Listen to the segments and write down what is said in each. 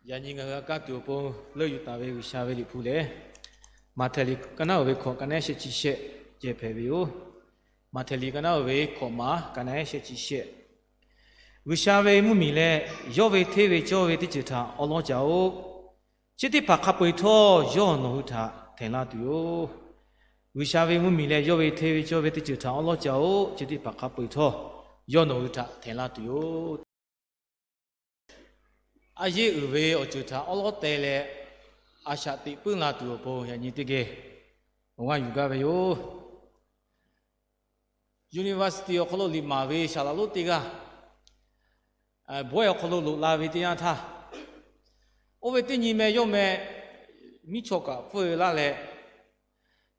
Yaꞈ nyi ngaˬ hui a kaˇ tuˬ awˬ pon leuˆ yuˬ taˍ ve G'uiˬsha ve liꞈ hpu lehˬ, Maꞈhtehˍ liꞈ ka naˉ uiˍ ve hkawꞈ ka naˉ shehˆ chi shehˆ ceh hpehꞈ ve yoˬ. Maꞈhtehˍ liꞈ ka naˉ uiˍ ve hkawꞈ maˍ ka naˉ shehˆ chi shehˆ. G'uiˬsha ve mvuhˇmiˬ leh yawˇ ve hteˇ ve cawˇ ve teˇ ceuˬ htaꞈ awˉ lawˉ caˍ-oˆ. Chi teˇ hpaˍ hk'a peu-eˬ htawˇ yawˇ nawˬ hui htaꞈ htehˍ laˇ tuˬ yoˬ. G'uiˬsha ve mvuhˇmiˬ leh yawˇ ve hteˇ ve cawˇ ve teˇ ceuˬ htaꞈ awˉ lawˉ caˍ-oˆ. Chi teˇ hpaˍ hk'a peu-eˬ htawˇ yawˇ nawˬ hui htaꞈ htehˍ laˇ tuˬ yoˬ. A yeˇ uiˍ ve awˬ ceuˬ htaꞈ awˉ lawˉ teh leh, a shaꞈ teꞈ puiˉ la tuˬ awˬ pon yaꞈ nyi teˇ geh awˬ g'aˇ yuˬ gaˇ ve yoˬ. University awˬ hk'aw lo liꞈ maˍ ve saˍ laˍ lonˉ teˇ g'aˇ, bawehˇ awˬ hk'aw lo loꞈ la ve teˇ yanˇ htaˇ, oˇ ve teˇ nyi meh yawˇ meh miˉ chawˇ kaꞈ pfuhˇ laˇ leh,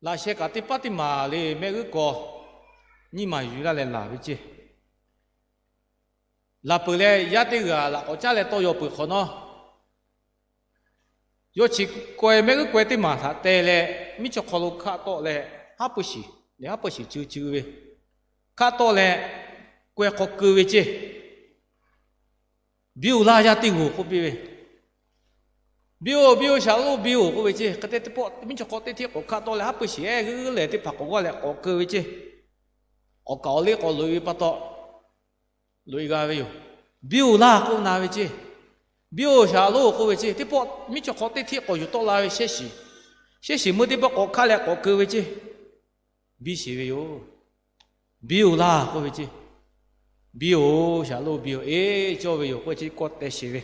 laꞈ sheh kaꞈ teˇ paˉ teˇ maˍ le mehˆ g'uˉ kaw nyiˇ maˬ yuˬ laˇ leh laˬ ve ceˇ. Laˬ peuˬ leh yaˇ teˇ g'aˇ laꞈ k'awꞈ caˉ leh tawˇ yaw peuˬ hk'awꞈ nawˉ, yawˇ chi kaweh mehˆ g'uˉ kaweh teˇ maˬ htaꞈ teh leh, miˉ chawˇ hk'aw lo hkaˆ tawˆ leh, haˉ pui shiˍ leh haˉ pui shiˍ ceu ceu ve, hkaˆ tawˆ leh kaweh hk'aw keu ve ceˇ. Biˇ-oˬ laˇ yaˇ teˇ g'aˇ k'oˆ piˇ ve, Biˇ-oˬ, biˇ-oˬ, shaˍ loˉ biˇ-oˬ k'oˆ ve ceˇ. Hk'e te teˇ pawˆ miˉ chawˇ hk'aw teˇ hteˆ k'awꞈ hkaˆ tawˆ leh haˉ pui shiˍ ehˉ g'uiˇ lehˬ teˇ hpaˍ k'awꞈ g'aˇ leh k'awꞈ keu ve ceˇ. Awˬ kaˍ awˬ liˇ k'awꞈ loꞈ-e ve pa taw, loꞈ-e g'a ve yoˬ. Biˇ-oˬ laˇ k'oˆ na ve ceˇ. Biˇ-oˬ, shaˍ loˉ k'oˆ ve ceˇ. Teˇ pawˆ miˉ chawˇ hk'aw teˇ hteˆ k'awꞈ yuˬ tawˆ la ve shehˇ shiˍ, shehˇ shiˍ meuˇ teˇ pawˆ k'awꞈ hkaˆ leh k'awꞈ keu ve ceˇ. Biˇ sheˍ ve yoˬ. Biˇ-oˬ laˇ k'oˆ ve ceˇ. Biˇ-oˬ, shaˍ loˉ biˇ-oˬ, eˬ cawˇ ve yoˬ k'oˆ ve ceˇ k'awꞈ teh sheˍ ve.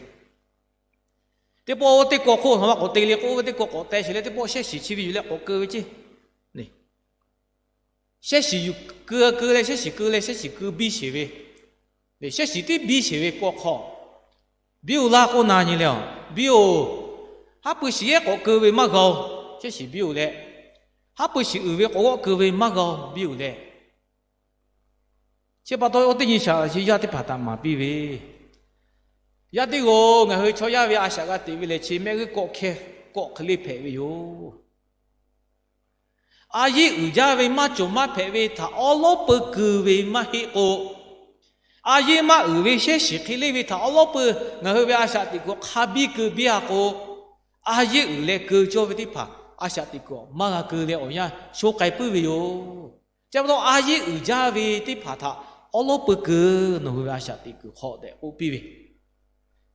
Teˇ pawˆ oˇ teˇ kawˆ hk'oˆ hk'aˬ ma k'awꞈ te le k'oˆ ve teˇ kawˆ k'awꞈ teh sheˍ leh teˇ pawˆ shehˇ shiˍ chi ve yuˬ leh k'awꞈ keu ve ceˇ. Shehˇ shiˍ yuˬ keu keu leh shehˇ shiˍ keu leh shehˇ shiˍ keu biˇ sheˍ ve, shehˇ shiˍ tiˉ biˇ sheˍ ve kawˆ hk'aw, Biˇ-oˬ laˇ k'oˆ na nyi leh, Biˇ-oˬ, haˉ pui shiˍ ehˉ k'awꞈ keu ve maˇ g'a-oˬ. Shehˇ shiˍ biˇ-oˬ leh, haˉ pui shiˍ uiˍ ve k'awꞈ g'awˆ keu ve maˇ g'a-oˬ, Biˇ-oˬ leh. Chi pa taw oˇ teˇ nyi shaꞈ chi yaˇ teˇ hpaˍ htaꞈ maˍ piˇ ve, yaˇ teˇ g'aˇ-oˬ, ngaˬ hui chaw yaˇ ve a shaꞈ g'a teꞈ ve lehˬ chi mehˆ g'uˇ kawˆ hkeh kawˆ hk'e le hpehꞈ ve yoˬ. A yeˇ uiˍ jaˇ ve maˇ cawˬ maˇ hpehꞈ ve htaꞈ awˉ lawˉ peu keu ve maˇ heˆ k'o, a yeˇ maˇ uiˍ ve shehˇ shiˍ hk'e le ve htaꞈ awˉ lawˉ peu ngaˬ hui ve a shaꞈ teꞈ kuiˬ hk'a biˇ keu biˇ-a k'o, a yeˇ uiˍ leh keu cawˇ ve teˇ hpaˍ a shaꞈ teꞈ kuiˬ maˇ g'a keu leh awˬ yanˇ sho k'ai puiˉ ve yoˬ. Chi pa taw a yeˇ uiˍ jaˇ ve teˇ hpaˍ htaꞈ awˉ lawˉ peu keu nawˬ hui ve a shaꞈ teꞈ kuiˬ hk'aw tehꞈ k'oˆ piˇ ve,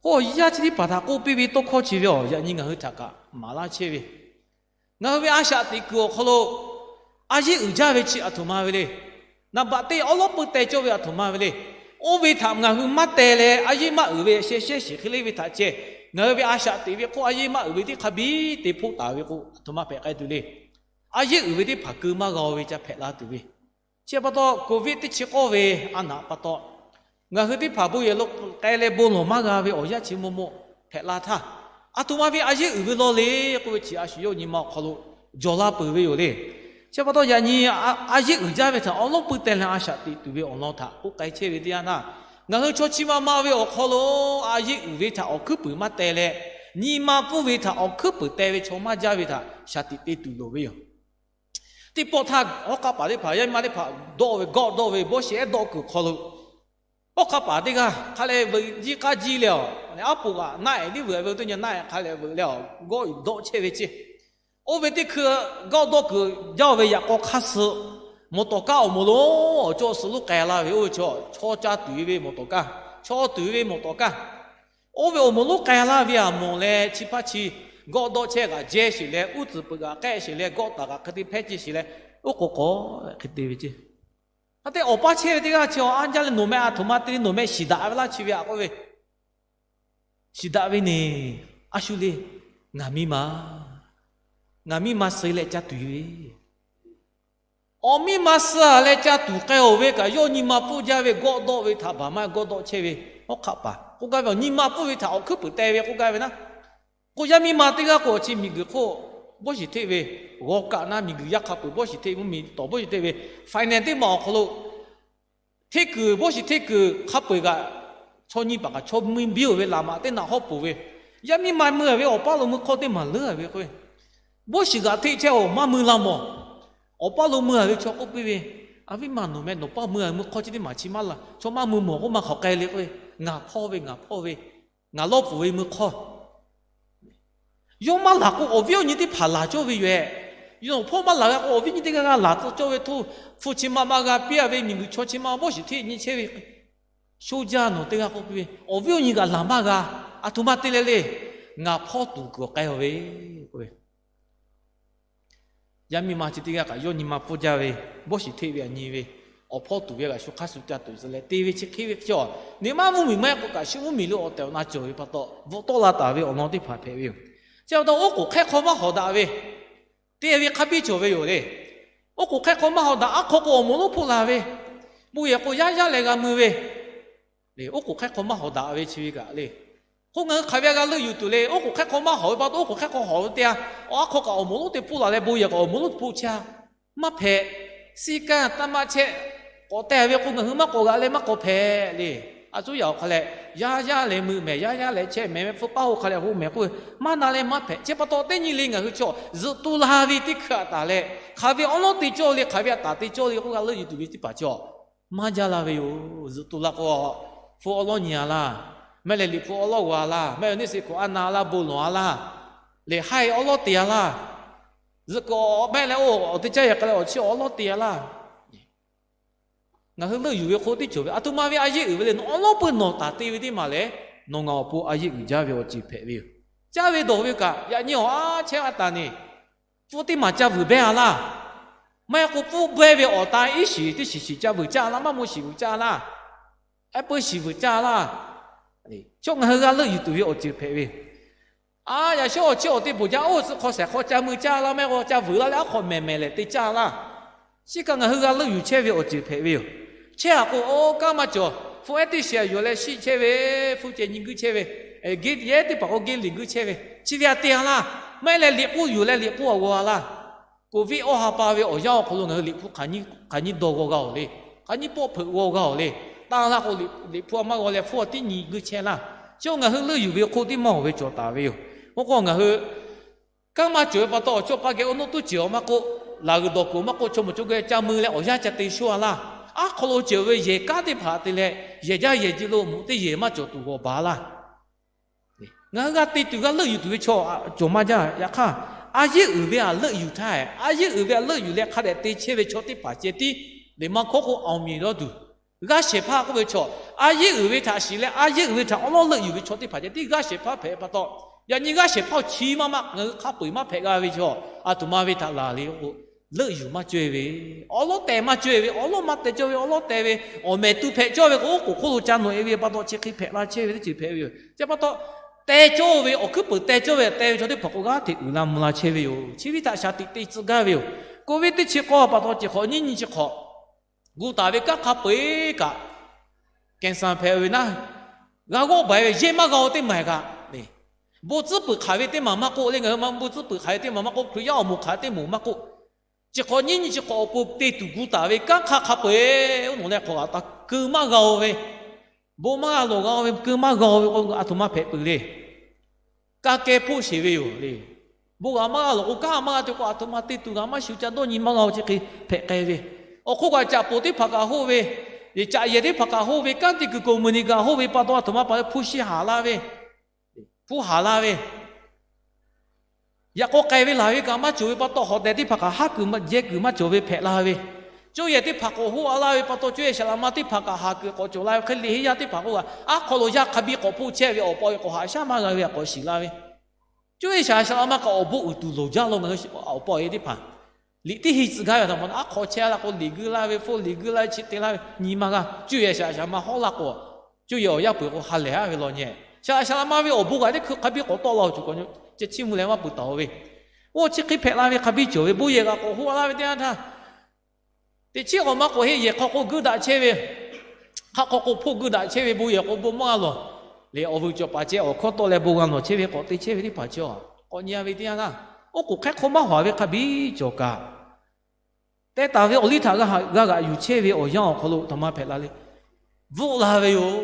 k'o yaˇ chi teˇ hpaˍ htaꞈ k'oˆ piˇ ve tawˇ hkawˇ chi ve awˬ yaꞈ nyi ngaˬ hui htaꞈ kaꞈ maˍ laˇ chehˇ ve, ngaˬ hui ve a shaꞈ teꞈ kuiˬ awˬ hk'aw lo a yeˇ uiˍ jaˇ ve chi aˬ htoꞈ ma ve le. Naˍ baꞈ teˇ awˉ lawˉ peu teh cawˇ ve aˬ htoꞈ ma ve le. Oˇ ve htaꞈ ngaˬ hui maˇ teh leh a yeˇ maˇ uiˍ ve shehˇ shehˇ shiˍ hk'e le ve htaꞈ ceh, ngaˬ hui ve a shaꞈ teꞈ ve hk'oˆ a yeˇ maˇ uiˍ ve teˇ hk'a biˇ te hpoˆ taˍ ve k'o aˬ htoꞈ ma hpehꞈ k'ai tuˬ le. A yeˇ uiˍ ve teˇ hpaˍ keu maˇ g'a-o ve ca hpehꞈ la tuˬ ve. Chi pa taw Covid teˇ chi k'awˇ ve a naꞈ pa taw, ngaˬ hui teˇ hpaˍ bon yehˬ lo k'ai leh bon lawˬ maˇ g'a ve awˬ yanˇ chi maw maw hpehꞈ la htaˇ, aˬ htoꞈ ma ve a yeˇ uiˍ ve law le k'oˆ ve chi a shu yawˇ nyi ma awˬ hk'aw lo jawˬ la peuˬ ve yoˬ le. Chi pa taw yaꞈ nyi a yeˇ uiˍ jaˇ ve htaꞈ awˉ lawˉ peu teh leh a shaꞈ teꞈ tuˬ ve awˬ lawn htaꞈ k'oˆ k'ai chehˇ ve teˇ yanˇ htaˇ, ngaˬ hui chaw chi ma ma ve awˬ hk'aw lo a yeˇ uiˍ ve htaꞈ awˬ hkuiˉ puiˍ maˇ teh leh, nyi ma pfuhˇ ve htaꞈ awˬ hkuiˉ puiˍ teh ve chaw maˇ jaˇ ve htaꞈ shaˍ tiꞈ te tuˬ loˍ ve yoˬ. Teˇ pawˆ htaˇ hawˉ hk'aˆ paˍ teˇ hpaˍ yaˇ miˇ ma teˇ hpaˍ dawˆ ve gawˆ dawˆ ve bawˇ shiˍ ehˉ dawˆ kuiˬ hk'aw lo, hawˉ hk'aˆ paˍ teˇ g'aˇ hk'a leh veuꞈ jiˇ k'aˇ jiˇ leh aˬ, aˉ poꞈ g'aꞈ naˆ ehˍ liˇ veuꞈ ve teˇ nyi naˆ ehˍ hk'a leh veuꞈ leh aˬ, gawˆ dawˆ chehˇ ve ceˇ. Oˇ ve teˇ hkui gawˆ dawˆ kuiˬ jaˇ-o ve yaꞈ k'aw hk'aˇ suh, mawˬ tawˍ kaˇ awˬ moˍ lonˉ awˬ cawˇ suh lonˉ k'ai laˇ ve oˇ ve chaw, chaw caˇ tuˬ ve mawˬ tawˍ kaˇ, chaw tuˬ ve mawˬ tawˍ kaˇ. Oˇ ve awˬ moˍ lonˉ k'ai laˇ ve aˬ mawˬ leh chi hpaˇ chi gawˆ dawˆ chehˇ g'aꞈ jehˇ sheˍ leh, uˉ tcuhˍ peuˬ g'aꞈ k'ehˆ sheˍ leh, gawˆ taˍ g'aꞈ hk'e te hpehˇ ceˇ sheˍ leh, oˇ k'o k'awꞈ hk'e te ve ceˇ. Hk'e te awˬ paˇ chehˇ ve teˇ g'aˇ chi a jaˇ leh nawˬ meh aˬ htoꞈ ma te le, nawˬ meh shiˍ daꞈ ve laˇ chi ve aꞈ k'oˆ ve, shiˍ daꞈ ve neˬ, a shu le, ngaˬ miˇ ma, ngaˬ miˇ ma suh leh caˇ tuˬ ve Awˬ miˇ ma suh-a leh ca tuˬ k'ai-oˬ ve kaꞈ, yawˇ nyi ma pfuhˇ jaˇ ve gawˆ dawˆ ve htaꞈ baˬ maˇ gawˆ dawˆ chehˇ ve. Hawˉ hk'aˆ paˍ k'oˆ gaˇ ve, awˬ nyi ma pfuhˇ ve htaꞈ awˬ hkuiˉ puiˍ teh ve k'oˆ gaˇ ve naˉ. K'o yaˇ miˇ ma teˇ g'aˇ k'o, chi miˬguiˬ hk'oˆ bawˇ shiˍ hteˆ ve, g'aw kaꞈ naˉ miˬguiˬ yaˇ hk'a peuˬ bawˇ shiˍ hteˆ mvuhˇmiˬ tawˍ bawˇ shiˍ hteˆ ve, finance teˇ maˬ awˬ hk'aw lo hteˇ kuiˬ, bawˇ shiˍ hteˇ kuiˬ hk'a peu-eˬ kaꞈ, chaw nyi paˍ kaꞈ chaw mui biˇ-oˬ ve laꞈ maꞈ teˇ naꞈ hawˉ poˬ ve, yaˇ miˇ ma mui-a ve awˬ paˇ lo mui hk'awˇ teˇ maˬ leuˉ-a ve k'o, bawˇ shiˍ g'aꞈ hteˆ chehˇ-oˬ, maˇ mui la mawˬ. Awˬ paˇ lo mui-a ve chaw k'oˆ piˇ ve, A viˉ ma, nawˬ meh nawˬ paˇ mui-a ve mui hk'awˇ chi teˇ maˬ chi maˇ la, chaw maˇ mui mawˬ k'oˆ maˇ hk'awꞈ k'ai le k'o, ngaˬ hpawˇ ve, ngaˬ hpawˇ ve, ngaˬ lawˇ pfuhˍ ve mui hk'awˇ. Yawˇ maˇ laˬ k'o, awˬ viˉ awˬ nyi teˇ hpaˍ laˬ cawˇ ve yoˬ-ehˍ. Yawˇ hpawˇ maˇ laˬ g'a k'o, awˬ viˉ nyi teˇ g'aˇ g'aˇ laˬ tcuh cawˇ ve htoˇ, hpu chi ma ma g'a piˇ-a ve, miˬguiˬ chaw chi ma bawˇ shiˍ hteˇ nyi chehˇ ve, sho jaˇ nawˬ teˇ g'aˇ k'oˆ piˇ ve, awˬ viˉ awˬ nyi kaꞈ laˬ maˇ g'a. Aˬ htoꞈ ma te leh le, ngaˬ hpawˇ tuˬ kuiˬ awˬ k'ai-a ve k'oˆ ve, yaˇ miˇ ma chi teˇ g'aˇ kaꞈ yawˇ nyi ma pfuhˇ jaˇ ve, bawˇ shiˍ hteˇ ve aꞈ nyi ve, awˬ hpawˇ tuˬ ve g'aꞈ shu hk'aˇ suh ca tuˬ tcuh leh te ve chi hk'e ve chi-a, neˇ maˇ mvuhˇmiˬ maˇ heˆ k'o kaꞈ shu mvuhˇmiˬ lo awˬ tehˬ awˬ na cawˬ ve pa taw bvuhꞈ tawˆ la taˍ ve awˬ lawn teˇ hpaˍ hpehꞈ ve yoˬ. Chi pa taw oˉ k'oˍ hk'ehˇ hk'aw maˇ hawˍ daꞈ ve, te ve hk'a biˇ cawˬ ve yoˬ le. Oˉ k'oˍ hk'ehˇ hk'aw maˇ hawˍ daꞈ, aˉ hk'aw k'o awˬ moˍ lonˉ hpoˆ la ve, bon yehˬ k'o yaˇ yaˇ leh g'a mui ve, le oˉ k'oˍ hk'ehˇ hk'aw maˇ hawˍ daꞈ ve chi ve kaꞈ le, hk'oˆ ngaˬ hui hk'aˬ ve g'a leuˆ yuˬ tuˬ le. Oˉ k'oˍ hk'ehˇ hk'aw maˇ hawˍ ve pa taw, oˉ k'oˍ hk'ehˇ hk'aw hawˍ ve te-a, awˬ aˉ hk'aw kaꞈ awˬ moˍ lonˉ te hpoˆ la leh bon yehˬ kaꞈ awˬ moˍ lonˉ te hpoˆ chehˇ-a. Maˇ hpehꞈ. Siˉ kanˇ taˇ maˇ chehˇ, k'awꞈ te ve k'o ngaˬ hui maˇ k'awꞈ g'aꞈ leh maˇ k'awꞈ hpehꞈ le. A cuˉ yaꞈ awˬ hk'a leh, yaˇ yaˇ leh mui mehˍ, yaˇ yaˇ leh chehˇ mehˍ, mehˆ hpfuhˇ paˉ hoˆ hk'a leh hoˆ mehˍ k'oˆ ve, maˇ na leh maˇ hpehꞈ. Chi pa taw teˇ nyi le ngaˬ hui chaw zuhꞈ tu la ve teˇ hkui aꞈ taˍ leh, hk'aˬ ve awˉ lawˉ te cawˇ le, hk'aˬ ve aꞈ taˍ te cawˇ le k'oˆ g'a leuˆ yuˬ tuˬ ve teˇ hpaˍ chaw maˇ jaˇ la ve yoˬ. Zuhꞈ tu la k'o, hpu awˉ lawˉ nyi-a laˇ, mehˆ leh liꞈ hpu awˉ lawˉ g'aw-a laˇ, mehˆ awˬ neˇ seˍ hkoꞈ a na-a laˇ, bon lawˬ-a laˇ, le haiˬ awˉ lawˉ te-a laˇ, zuhꞈ k'o mehˆ leh oˇ awˬ te caˇ yehˬ k'ai leh awˬ chi awˉ lawˉ te-a laˇ. Ngaˬ hui leuˆ yuˬ ve hk'oˆ teˇ cawˬ ve, aˬ htoꞈ ma ve a yeˆ uiˍ ve le, nawˬ awˉ lawˉ peuˇ nawˬ taˍ te ve teˇ maˬ lehˬ, nawˬ ngaˬ awˬ pon a yeˆ uiˍ jaˇ ve awˬ ceuˬ hpehꞈ ve yoˬ. Caˇ ve dawˬ ve kaꞈ yaꞈ nyi awˬ a chehˇ a taˍ neˬ, pfuhˇ teˇ maˬ ca vuiˬ behˇ-a laˇ. Maˇ heˆ k'o pfuhˇ behˇ ve awˬ ta iˉ shiˍ teˇ shiˍ shiˍ ca vuiˬ caˇ laˇ, maˇ maˇ shiˍ vuiˬ caˇ laˇ, ehˉ peuˇ shiˍ vuiˬ caˇ laˇ. Chaw ngaˬ hui g'a leuˆ yuˬ tuˬ ve awˬ ceuˬ hpehꞈ ve, a yaꞈ shawˉ awˬ chi awˬ te bvuhˬ jaˇ, oˇ tcuh hk'aw shehˍ hk'aw ca mui caˇ laˇ, maˇ heˆ k'o ca vuiˬ laˇ leh aˉ hk'aw mehˍ mehˍ leh te caˇ laˇ. Chi kaꞈ ngaˬ hui g'a leuˆ yuˬ chehˇ ve awˬ ceuˬ hpehꞈ ve yoˬ. Chehˇ-a k'o oˇ kanˉ maˇ cawˬ, hpu ehˉ teˇ shiˍ yuˬ leh shiˆ chehˇ ve, hpu cehˬ nyi guiˇ chehˇ ve, geh yehˉ teˇ hpaˍ k'o geh liꞈ guiˇ chehˇ ve, chi ve aꞈ te-a laˇ. Maˇ heˆ leh liꞈ k'oˆ yuˬ leh liꞈ k'oˆ-a g'aw-a laˇ. Covid awˇ ha pa ve awˬ yanˇ awˬ hk'aw lo ngaˬ hui liꞈ hpu hk'aˬ nyi dawˇ g'aw g'a-oˬ le. Hk'aˬ nyi pawˆ hpeuꞈ g'aw g'a-oˬ le. Tanˇ laˇ k'o liꞈ hpu-a maˇ g'aw leh hpu-a tiˉ nyi guiˇ chehˇ laˇ. Chi ngaˬ hui leuˆ yuˬ ve hk'oˆ teˇ maˇ awˬ ve cawˬ taˍ ve yoˬ. Oˇ k'o ngaˬ hui kanˉ maˇ cawˬ ve pa taw awˬ chawˇ paˇ geh awˬ nawˉ tuˉ ceuˬ-a maˇ k'oˆ, laˬ g'uiˬ dawˬ kuiˬ maˇ k'oˆ, chaw moˍ chaw geh ca mui leh awˬ yanˇ ca te shawˇ-a laˇ. Aˉ hk'aw lo cawˬ ve yehˬ kanˉ teˇ hpaˍ te leh yehˬ jaˇ yehˬ ji lo mvuhꞈ teˇ yehˬ maˇ cawˬ tuˬ g'awˬ baˬ laˇ. Ngaˬ hui g'a te tuˬ g'a leuˆ yuˬ tuˬ ve chaw cawˬ maˇ jaˇ. Yaꞈ hk'aˇ, a yeˆ uiˍ ve aꞈ leuˆ yuˬ htaˇ, a yeˆ uiˍ ve aꞈ leuˆ yuˬ leh hk'a dehꞈ te chehˇ ve chaw teˇ hpaˍ ceh tiˉ, liꞈ ma hkawˇ k'o awˬ miˬ dawˇ tuˬ, g'aˇ shehˍ hpaˇ k'oˆ ve chaw, a yeˆ uiˍ ve htaꞈ shiˍ leh a yeˆ uiˍ ve htaꞈ awˉ lawˉ leuˆ yuˬ ve chaw teˇ hpaˍ ceh tiˉ g'aˇ shehˍ hpaˇ hpehꞈ pa taw, yaꞈ nyi g'aˇ shehˍ hpaˇ chi maˇ maˇ ngaˬ hui hk'a peu-eˬ maˇ hpehꞈ g'a ve chaw, aˬ htoꞈ ma ve htaꞈ laˬ le k'o, leuˆ yuˬ maˇ cawˇ-e ve, awˉ lawˉ teh maˇ cawˇ-e ve, awˉ lawˉ maˇ teh cawˇ ve, awˉ lawˉ teh ve, awˬ mehˍ tu hpehꞈ cawˇ ve k'o, oˉ k'oˍ hk'oˆ lo ca nawˬ-e ve pa taw chi hk'e hpehꞈ la chehˇ ve teˇ ceuˬ hpehꞈ ve yoˬ. Chi pa taw, teh cawˇ ve awˬ hkuiˉ peuˍ teh cawˇ ve teh ve chaw teˇ hpaˍ k'o g'aˇ hteꞈ uiˍ la mvuh la chehˇ ve yoˬ. Chi ve htaꞈ shaˍ tiꞈ te tcuh gaˇ ve yoˬ. Covid teˇ chi k'awˇ pa taw chi hk'awꞈ nyiˇ nyi chi hk'awꞈ gu taˍ ve kanˉ hk'a peu-eˬ kaꞈ, cancer hpehꞈ ve naˉ, g'a g'awˇ baˬ ve yehˇ maˇ g'a-o teˇ maˬ kaꞈ, bon tcuhˉ peuˬ hk'aˬ ve teˇ maˬ maˇ k'oˆ le, ngaˬ hui ma bon tcuhˉ peuˬ hk'aˬ ve teˇ maˬ maˇ k'oˆ, Hkriꞈ yaˇ awˬ moˍ hk'aˬ ve teˇ moˍ maˇ k'oˆ, chi hk'awꞈ nyiˇ nyi chi hk'awꞈ awˬ pon te tuˬ gu taˍ ve kanˉ hk'a hk'a peu-eˬ oˇ nawˬ leh hk'awꞈ g'aꞈ taˍ keu maˇ g'a-o ve, bon maˇ g'a lawˬ g'a-o ve, keu maˇ g'a-o ve k'o, aˬ htoꞈ ma hpehꞈ peuˬ le. Kaˇ kehˇ hpoˆ sheˍ ve yoˬ le. Bon g'a maˇ g'a lawˬ k'o, kanˉ maˇ g'a te k'o, aˬ htoꞈ ma te tuˬ g'a maˇ shuˍ ca dawˇ nyi maˇ g'a-o chi hk'e hpehꞈ k'ai ve. Awˬ hk'oˆ kaꞈ caꞈ poˍ teˇ hpaˍ kaꞈ hoˆ ve, caꞈ yehˬ teˇ hpaˍ kaꞈ hoˆ ve, kanˉ te kuiˬ koˍ mvuhˬ ni kaꞈ hoˆ ve pa taw, aˬ htoꞈ ma pa hpu shi haˍ la ve, hpu haˍ la ve, yaꞈ k'aw k'ai ve laˬ ve kaꞈ maˇ cawˬ ve pa taw, hawˍ tehˬ teˇ hpaˍ kaꞈ haˉ kuiˬ jehˇ kuiˬ maˇ cawˬ ve hpehꞈ la ve, coˇ yehˬ teˇ hpaˍ k'awꞈ hoˆ-a laˇ ve pa taw, coˇ yehˬ shaˍ laꞈ ma teˇ hpaˍ kaꞈ haˍ kuiˬ k'awꞈ cawˬ la ve hk'e, liꞈ henˇ yaˇ teˇ hpaˍ k'oˆ kaꞈ, aˉ hk'aw lo yaˇ hk'a biˇ k'awꞈ hpoˆ chehˇ ve awˬ pa ve k'awꞈ haꞈ shaˉ maˇ g'a ve k'awꞈ shiˍ la ve, coˇ yehˬ shaˍ shaˍ laꞈ ma kaꞈ awˬ bon uiˍ tuˬ loˍ jaˇ law ngaˬ hui awˬ pa awˬ e teˇ hpaˍ. Liꞈ teˇ henˇ tcuh gaˇ ve aˬ htoꞈ ma aˉ hk'aw chehˇ la k'o, liꞈ guiˇ laˇ ve, hpfuhˇ liꞈ guiˇ laˇ ve, chi te laˇ ve nyi maˇ g'a. Coˇ yehˬ shaˍ shaˍ ma hawˉ laˇ k'o, coˇ yehˬ awˬ yaˇ peuˬ k'o ha lehˬ-a ve law nyehˬ. Shaˍ shaˍ laꞈ ma ve awˬ bon kaꞈ teˇ hkui hk'a biˇ k'awꞈ tawˆ la-o, cuˬ k'awꞈ nyi ceh chiˇ mvuh leh maˇ peuˬ taˍ-o ve. Oˇ chi hk'e hpehꞈ la ve hk'a biˇ cawˬ ve, bon yehˬ kaꞈ k'awꞈ hoˆ laˇ ve teˇ yanˇ htaˇ, teꞈ chiˉ k'awꞈ maˇ k'awꞈ heˆ, yehˬ hk'aw k'o guiˇ daꞈ chehˇ ve, hk'aˆ hk'aw k'o hpoˆ guiˇ daꞈ chehˇ ve, bon yehˬ k'o bon maˇ g'a lawˬ. Leh awˬ vuiˬ cawˬ paˍ ceh awˬ hkawˇ tawˆ leh bon g'a lawˬ chehˇ ve k'awꞈ te chehˇ ve teˇ hpaˍ chi-a, k'awꞈ nyi-a ve teˇ yanˇ htaˇ, oˉ k'oˍ hk'ehˇ hk'aw maˇ hawˍ ve hk'a biˇ cawˬ kaꞈ, teh taˍ ve awˬ liˇ htaꞈ g'a g'aꞈ yuˬ chehˇ ve awˬ yanˇ awˬ hk'aw lo aˬ htoꞈ ma hpehꞈ la le. Bvuhˆ la ve yoˬ.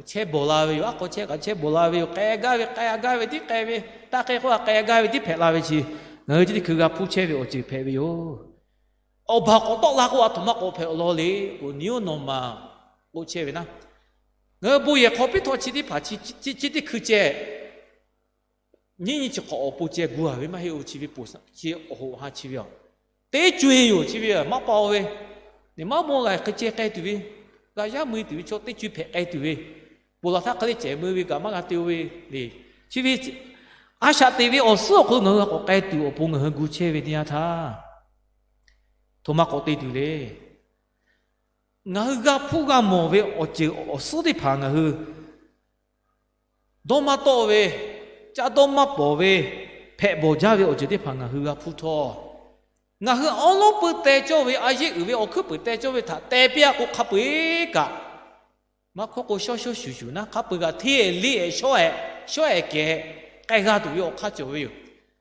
Chehˇ bawˬ la ve yoˬ. Aˉ hk'aw chehˇ kaꞈ chehˇ bawˬ la ve yoˬ. K'ai gaˇ ve, k'ai gaˇ ve tiˉ k'ai ve, taˇ k'ai k'o k'ai gaˇ ve tiˉ hpehꞈ la ve chi, ngaˬ hui chi teˇ hkui g'a hpuˇ chehˇ ve awˬ ceuˬ hpehꞈ ve yoˬ. Awˬ baˬ k'awꞈ tawˆ la k'o, aˬ htoꞈ ma k'awꞈ hpehꞈ awˬ lawn le k'o, ni oˇ nawˬ ma k'oˆ chehˇ ve naˉ, ngaˬ hui bon yehˬ hk'aw piˇ htawˇ chi teˇ hpaˍ chi teˇ hkui ceh nyiˇ nyi chi hk'awꞈ awˬ pon ceh gu a ve maˇ heˆ-oˬ. Chi ve poˬ chi awˬ hoꞈ ha chi ve a, teˇ co-e yoˬ. Chi ve maˇ pa-o ve, neˬ maˇ maw g'a hk'e ceh k'ai tuˬ ve, g'a yaˇ mui tuˬ ve chaw teˇ co-e hpehꞈ k'ai tuˬ ve, ponˬ laˬ htaˇ hk'e le cehˬ mui ve kaꞈ maˇ g'a te-o ve le. Chi ve a shaꞈ teꞈ ve awˬ suhˉ awˬ hk'aw lo ngaˬ hui g'a k'awꞈ k'ai tuˬ awˬ pon ngaˬ hui gu chehˇ ve teˇ yanˇ htaˇ, htoꞈ ma k'awꞈ te tuˬ le. Ngaˬ hui g'a hpuˇ g'a mawˬ ve awˬ ceuˬ awˬ suhˉ teˇ hpaˍ ngaˬ hui dawˇ maˇ tawˆ ve, caˇ dawˇ maˇ pawˍ ve, hpehꞈ bawˬ jaˇ ve awˬ ceuˬ teˇ hpaˍ ngaˬ hui g'a hpuˇ htawˇ, ngaˬ hui awˉ lawˉ peu teh cawˇ ve, a yeˆ uiˍ ve awˬ hkuiˉ puiˍ teh cawˇ ve htaꞈ teh piˇ-a k'o hk'a peu-eˬ kaꞈ, maˇ hkawˇ k'o shawˉ shawˉ shuˍ shuˍ naˉ hk'a peu-eˬ kaꞈ hteˇ-ehˍ leˇ-ehˍ shawˉ-ehˍ shawˉ-ehˍ kehˬ k'ai g'a tuˬ ve awˬ hk'aˇ cawˬ ve yoˬ.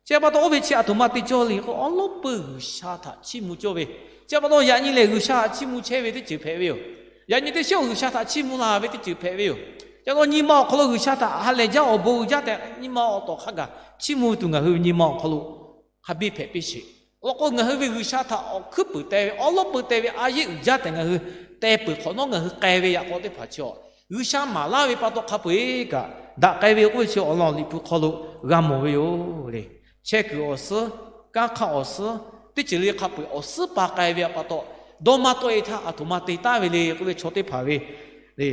Chi pa taw oˇ ve chi aˬ htoꞈ ma te cawˇ le k'o, awˉ lawˉ peu G'uiˬsha htaꞈ chiˇ mvuh cawˇ ve. Chi pa taw yaꞈ nyi lehˬ G'uiˬsha htaꞈ chiˇ mvuh chehˇ ve teˇ ceuˬ hpehꞈ ve yoˬ. Yaꞈ nyi teˇ shiˉ-oˬ G'uiˬsha htaꞈ chiˇ mvuh la ve teˇ ceuˬ hpehꞈ ve yoˬ. Chi pa taw nyi ma awˬ hk'aw lo G'uiˬsha htaꞈ ha lehˬ jaˇ awˬ bon uiˍ jaˇ tehꞈ nyi ma awˬ tawˍ hk'a gaˬ chiˇ mvuh ve tuˬ ngaˬ hui ve nyi ma awˬ hk'aw lo hk'a biˇ hpehꞈ piˇ sheˍ. Awˬ lawn k'o, ngaˬ hui ve G'uiˬsha htaꞈ awˬ hkuiˉ puiˍ teh ve awˉ lawˉ peu teh ve a yeˆ uiˍ jaˇ tehꞈ ngaˬ hui teh peuˬ hk'awꞈ nawˉ, ngaˬ hui k'ai ve yaꞈ k'aw teˇ hpaˍ chi a, G'uiˬsha maˍ laˇ ve pa taw hk'a peu-eˬ kaꞈ daꞈ k'ai ve k'oˆ ve chi awˬ lawn Liꞈ hpu hk'aw lo g'a mawˬ ve yoˬ le. Chehˇ kuiˬ awˬ suhˉ, kanˉ hk'aˆ awˬ suhˉ, teˇ ceuˬ le hk'a peu-eˬ awˬ suhˉ pa k'ai ve pa taw, dawˇ maˇ tawˆ-e htaˇ aˬ htoꞈ ma te taˍ ve le k'oˆ ve chaw teˇ hpaˍ ve le,